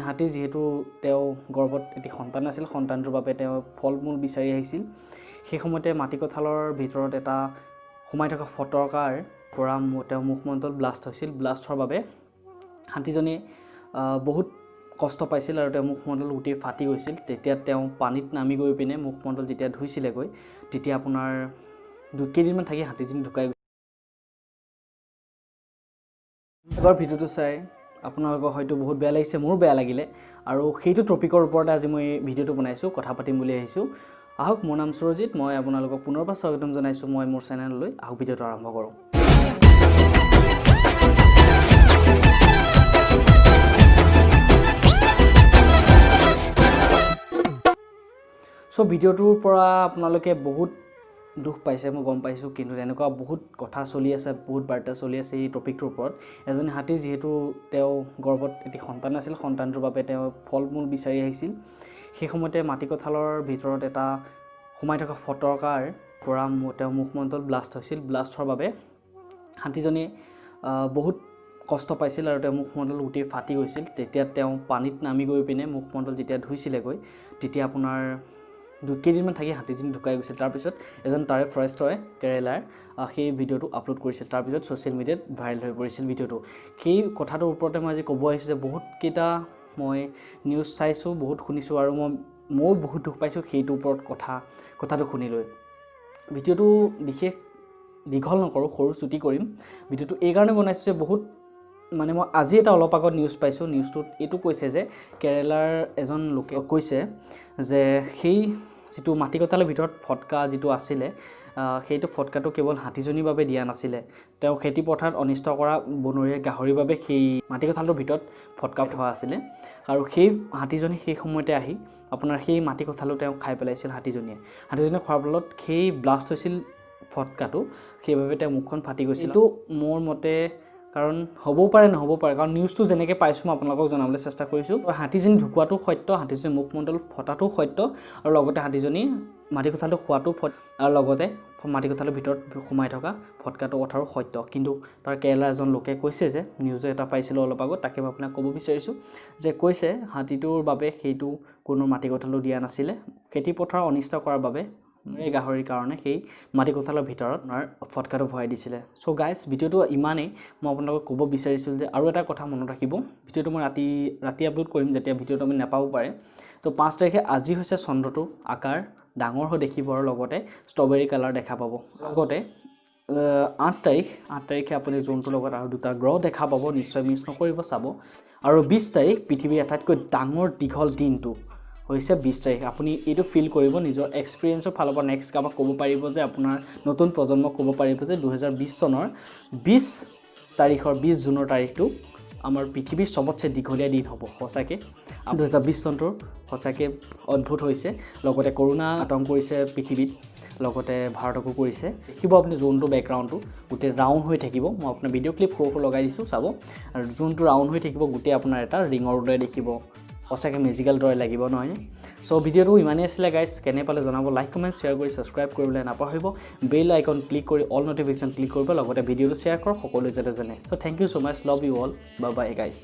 হাতী যিহেতু তেওঁ গৰ্ভত এটি সন্তান আছিল, সন্তানটোৰ বাবে তেওঁ ফল মূল বিচাৰি আহিছিল। সেই সময়তে মাটিকঁঠালৰ ভিতৰত এটা সোমাই থকা ফটকাৰ পৰা তেওঁ মুখমণ্ডল ব্লাষ্ট হৈছিল। ব্লাষ্ট হোৱাৰ বাবে হাতীজনীয়ে বহুত কষ্ট পাইছিল আৰু তেওঁ মুখমণ্ডল গোটেই ফাটি গৈছিল। তেতিয়া তেওঁ পানীত নামি গৈ পিনে মুখমণ্ডল যেতিয়া ধুইছিলেগৈ, তেতিয়া আপোনাৰ কেইদিনমান থাকি হাতীজনী ঢুকাই গৈছিল। এবাৰ ভিডিঅ'টো চাই আপোনালোকৰ হয়তো বহুত বেয়া লাগিছে, মোৰো বেয়া লাগিলে। আৰু সেইটো টপিকৰ ওপৰতে আজি মই ভিডিঅ'টো বনাইছোঁ, কথা পাতিম বুলি আহিছোঁ। আহক, মোৰ নাম সুৰজিত, মই আপোনালোকক পুনৰবাৰ স্বাগতম জনাইছোঁ মই মোৰ চেনেললৈ। আহক ভিডিঅ'টো আৰম্ভ কৰোঁ। চ' ভিডিঅ'টোৰ পৰা আপোনালোকে বহুত দুখ পাইছে, মই গম পাইছোঁ। কিন্তু তেনেকুৱা বহুত কথা চলি আছে, বহুত বাৰ্তা চলি আছে এই টপিকটোৰ ওপৰত। এজনী হাতী যিহেতু তেওঁ গৰ্ভত এটি সন্তান আছিল, সন্তানটোৰ বাবে তেওঁ ফল মূল বিচাৰি আহিছিল। সেই সময়তে মাটিকঁঠালৰ ভিতৰত এটা সোমাই থকা ফটকাৰ পৰা তেওঁ মুখমণ্ডল ব্লাষ্ট হৈছিল। ব্লাষ্ট হোৱাৰ বাবে হাতীজনীয়ে বহুত কষ্ট পাইছিল আৰু তেওঁ মুখমণ্ডল গোটেই ফাটি গৈছিল। তেতিয়া তেওঁ পানীত নামি গৈ পিনে মুখমণ্ডল যেতিয়া ধুইছিলেগৈ, তেতিয়া আপোনাৰ কেইদিনমান থাকি হাতীজনী ঢুকাই গৈছিল। তাৰপিছত এজন তাৰে ফৰেষ্টৰে কেৰেলাৰ সেই ভিডিঅ'টো আপলোড কৰিছিল। তাৰপিছত ছ'চিয়েল মিডিয়াত ভাইৰেল হৈ পৰিছিল ভিডিঅ'টো। সেই কথাটোৰ ওপৰতে মই আজি ক'ব আহিছোঁ যে বহুতকেইটা মই নিউজ চাইছোঁ, বহুত শুনিছোঁ আৰু ময়ো বহুত দুখ পাইছোঁ সেইটোৰ ওপৰত কথাটো শুনি লৈ। ভিডিঅ'টো বিশেষ দীঘল নকৰোঁ, সৰু চুটি কৰিম। ভিডিঅ'টো এইকাৰণে বনাইছোঁ যে বহুত মানে মই আজি এটা অলপ আগত নিউজ পাইছোঁ। নিউজটোত এইটো কৈছে যে কেৰেলাৰ এজন লোকে কৈছে যে সেই যিটো মাটিকঁঠালৰ ভিতৰত ফটকা যিটো আছিলে, সেইটো ফটকাটো কেৱল হাতীজনীৰ বাবে দিয়া নাছিলে, তেওঁ খেতি পথাৰত অনিষ্ট কৰা বনৰীয়া গাহৰিৰ বাবে সেই মাটিকঁঠালটোৰ ভিতৰত ফটকা থোৱা আছিলে। আৰু সেই হাতীজনী সেই সময়তে আহি আপোনাৰ সেই মাটিকঁঠালো তেওঁ খাই পেলাইছিল। হাতীজনীয়ে খোৱাৰ ফলত সেই ব্লাষ্ট হৈছিল ফটকাটো, সেইবাবে তেওঁ মুখখন ফাটি গৈছিল। এইটো মোৰ মতে কাৰণ হ'বও পাৰে, নহ'ব পাৰে, কাৰণ নিউজটো যেনেকৈ পাইছোঁ মই আপোনালোকক জনাবলৈ চেষ্টা কৰিছোঁ। হাতীজনী ঢুকুৱাটো সত্য, হাতীজনী মুখমণ্ডল ফটাটো সত্য, আৰু লগতে হাতীজনী মাটিকঁঠালটো খোৱাটো আৰু লগতে মাটিকঁঠালৰ ভিতৰত সোমাই থকা ফটকাটো কথাৰো সত্য। কিন্তু তাৰ কেৰেলাৰ এজন লোকে কৈছে যে নিউজে এটা পাইছিলোঁ অলপ আগত, তাকে মই আপোনাক ক'ব বিচাৰিছোঁ যে কৈছে হাতীটোৰ বাবে সেইটো কোনো মাটিকঁঠালো দিয়া নাছিলে, খেতি পথাৰ অনিষ্ট কৰাৰ বাবে এই গাহৰিৰ কাৰণে সেই মাটিকঁঠালৰ ভিতৰত আপোনাৰ ফটকাটো ভৰাই দিছিলে। চ' গাইজ, ভিডিঅ'টো ইমানেই মই আপোনালোকক ক'ব বিচাৰিছিলোঁ যে আৰু এটা কথা মনত ৰাখিব, ভিডিঅ'টো মই ৰাতি আপলোড কৰিম, যেতিয়া ভিডিঅ'টো আমি নাপাব পাৰে। তো 5 তাৰিখে আজি হৈছে চন্দ্ৰটো আকাৰ ডাঙৰ হৈ দেখিব আৰু লগতে ষ্ট্ৰবেৰী কালাৰ দেখা পাব। লগতে 8 তাৰিখে আপুনি জোনটোৰ লগত আৰু দুটা গ্ৰহ দেখা পাব, নিশ্চয় মিছ নকৰিব, চাব। আৰু 20 তাৰিখ পৃথিৱীৰ আটাইতকৈ ডাঙৰ দীঘল দিনটো হৈছে 20 তাৰিখ। আপুনি এইটো ফিল কৰিব নিজৰ এক্সপিৰিয়েঞ্চৰ ফালৰ পৰা। নেক্সট কাৰোবাক ক'ব পাৰিব যে আপোনাৰ নতুন প্ৰজন্মক ক'ব পাৰিব যে 2020 চনৰ 20 তাৰিখৰ 20 জুনৰ তাৰিখটো আমাৰ পৃথিৱীৰ চবতছে দীঘলীয়া দিন হ'ব। সঁচাকৈ 2020 চনটোৰ সঁচাকৈ অদ্ভুত হৈছে। লগতে কৰোণা আতংক কৰিছে পৃথিৱীত, লগতে ভাৰতকো কৰিছে। দেখিব আপুনি জোনটো বেকগ্ৰাউণ্ডটো গোটেই ৰাউণ্ড হৈ থাকিব। মই আপোনাৰ ভিডিঅ' ক্লিপ সৰু সৰু লগাই দিছোঁ, চাব। আৰু জোনটো ৰাউণ্ড হৈ থাকিব, গোটেই আপোনাৰ এটা ৰিঙৰ দৰে দেখিব, সঁচাকৈ মেজিকেল দৰে লাগিব নহয়নে? চ' ভিডিঅ'টো ইমানেই আছিলে গাইজ, কেনে পালে জনাব, লাইক কমেণ্ট শ্বেয়াৰ কৰি ছাবস্ক্ৰাইব কৰিবলৈ নাপাহৰিব, বেল আইকন ক্লিক কৰি অল ন'টিফিকেশ্যন ক্লিক কৰিব, লগতে ভিডিঅ'টো শ্বেয়াৰ কৰক সকলোৱে যাতে জানে। So thank you so much, love you all, bye bye guys.